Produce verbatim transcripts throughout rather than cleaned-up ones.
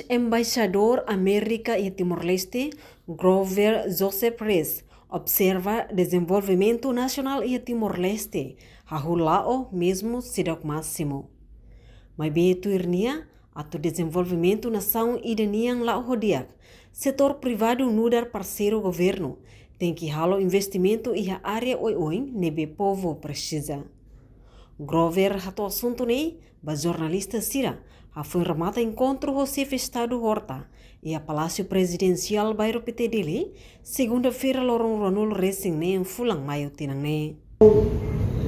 Embaixadór Amérika iha Timor-Leste, Grover Joseph Reis, observa dezenvolvimentu nasionál iha Timor-Leste hahú la'o, mezmu seidauk másimu. Maibé tuir nia, atu dezenvolvimentu nasaun ida nian la'o ho di'ak, setór privadu nu'udar parseiru governu tenke halo investimentu iha área oioin ne'ebé povu presiza. Grover hato'o asuntu ne'e ba jornalista sira hafoin remata enkontru ho Xefe Estadu Horta iha Palásiu Prezidensiál Bairro Pité, Dili, segunda-feira, loron ruanulu resin neen fulan Maiu tinan ne'e.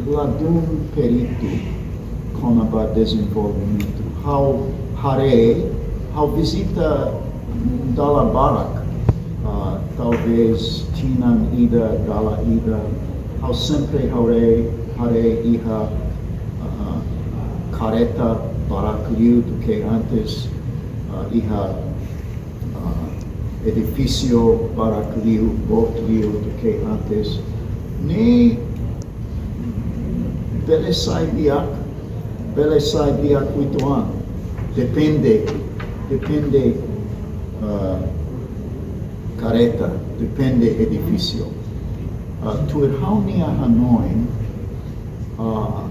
Ladún peritu kona-ba dezenvolvimentu. Ha'u haree, ha'u vizita dala barak, ah, talvés tinan ida, dala ida. Ha'u sempre haree, haree iha, ah, kareta barak liu duké antes, ah, iha, ah, edifísiu barak liu, boot liu duké antes. Ne'e bele sai di'ak, bele sai di'ak uitoan. Depende, depende, ah, kareta, depende edifísiu. Ah, tuir ha'u-nia hanoin, ah,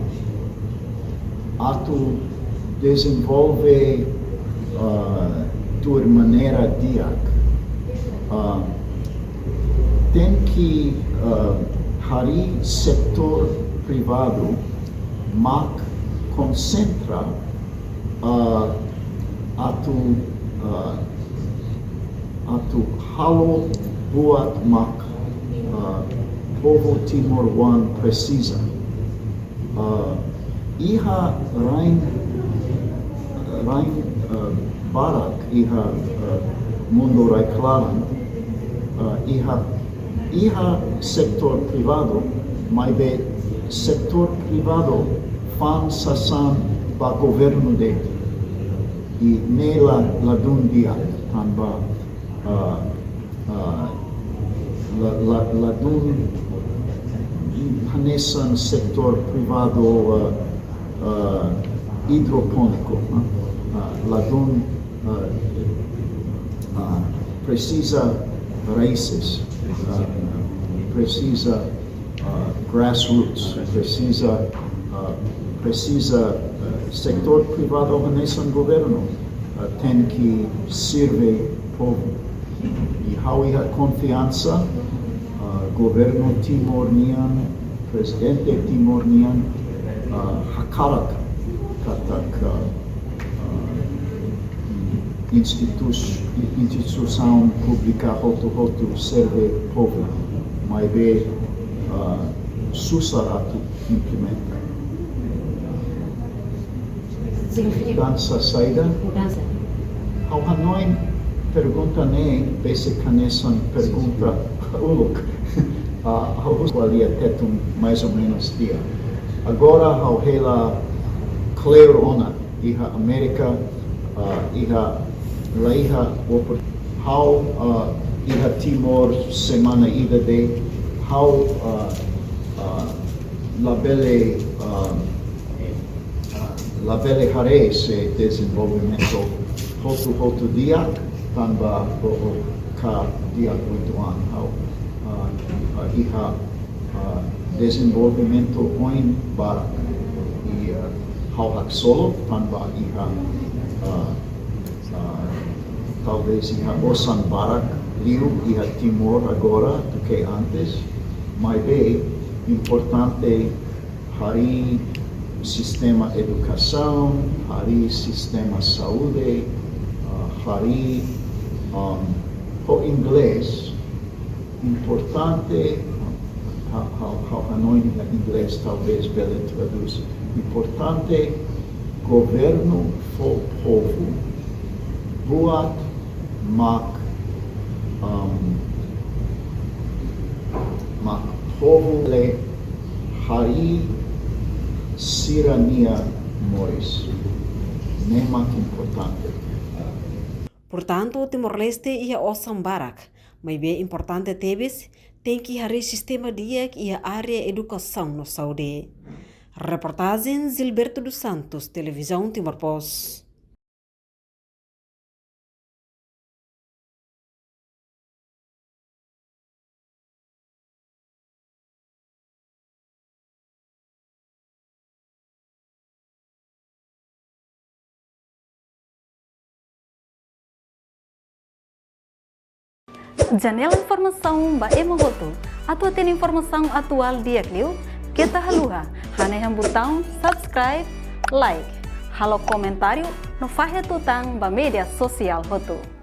atu dezenvolve, ah, tuir maneira di'ak, ah, tenke, ah, harii setór privadu mak konsentra, ah, atu, ah, atu halo buat mak, ah, povu timoroan presiza. Ah, iha rain, rain, ah, barak iha, ah, mundu rai-klaran, ah, iha, iha setór privadu, maibé setór privadu fa'an sasán ba governu de'it. I ne'e la, ladún di'ak tanba, ah, ah, la, la, ladún hanesan setór privadu, ah, ah, idropóniku, ah, ah, ladún, ah, ah, presiza raízes, ah, presiza, ah, grassroots, presiza, ah, presiza, ah, setór privadu hanesan governu, ah, tenke sirve povu. I ha'u iha konfiansa, ah, governu Timor nian, prezidente Timor nian, ah, hakarak katak, ah, ah, institus-, instituisaun públika hotu-hotu sirve povu, maibé, ah, susar atu implementa. Signifika mudansa saida? Mudansa. Ha'u hanoin pergunta ne'e besik hanesan pergunta uluk. Ah, ha'u husu ko'alia Tetun mais ou menus di'ak. Agora ha'u hela kleur ona iha Amérika, ah, iha laiha opor-, ha'u, ah, iha Timor semana ida de'it, ha'u, ah, ah, labele, ah, ah, labele haree se dezenvolvimentu hotu-hotu di'ak, tanba o, o ka di'ak uitoan ha'u, ah, ah, iha, ah, dezenvolvimentu oin barak. I, ah, ha'u haksolok tanba iha, ah, ah, talvés iha osan barak liu iha Timor agora duké antes, maibé importante harii sistema edukasaun, harii sistema saúde, ah, harii, um, ho inglés, importante, ha-, ha-, ha'u hanoin iha inglés, talvés bele tradús. Importante governu fó povu buat mak, um, mak povu bele harii sira-nia moris. Ne'e mak importante. Portantu, Timor-Leste iha osan barak, maibé importante tebes, tenke harii sistema di'ak iha área edukasaun no saúde. Reportajen Gilberto dos Santos, Televizaun Timor Post. Janela informasaun ba ema hotu. Atu hatene informasaun atuál di'ak liu, keta haluha hanehan butaun subscribe, like, halo komentáriu no fahe tutan ba média sosiál hotu.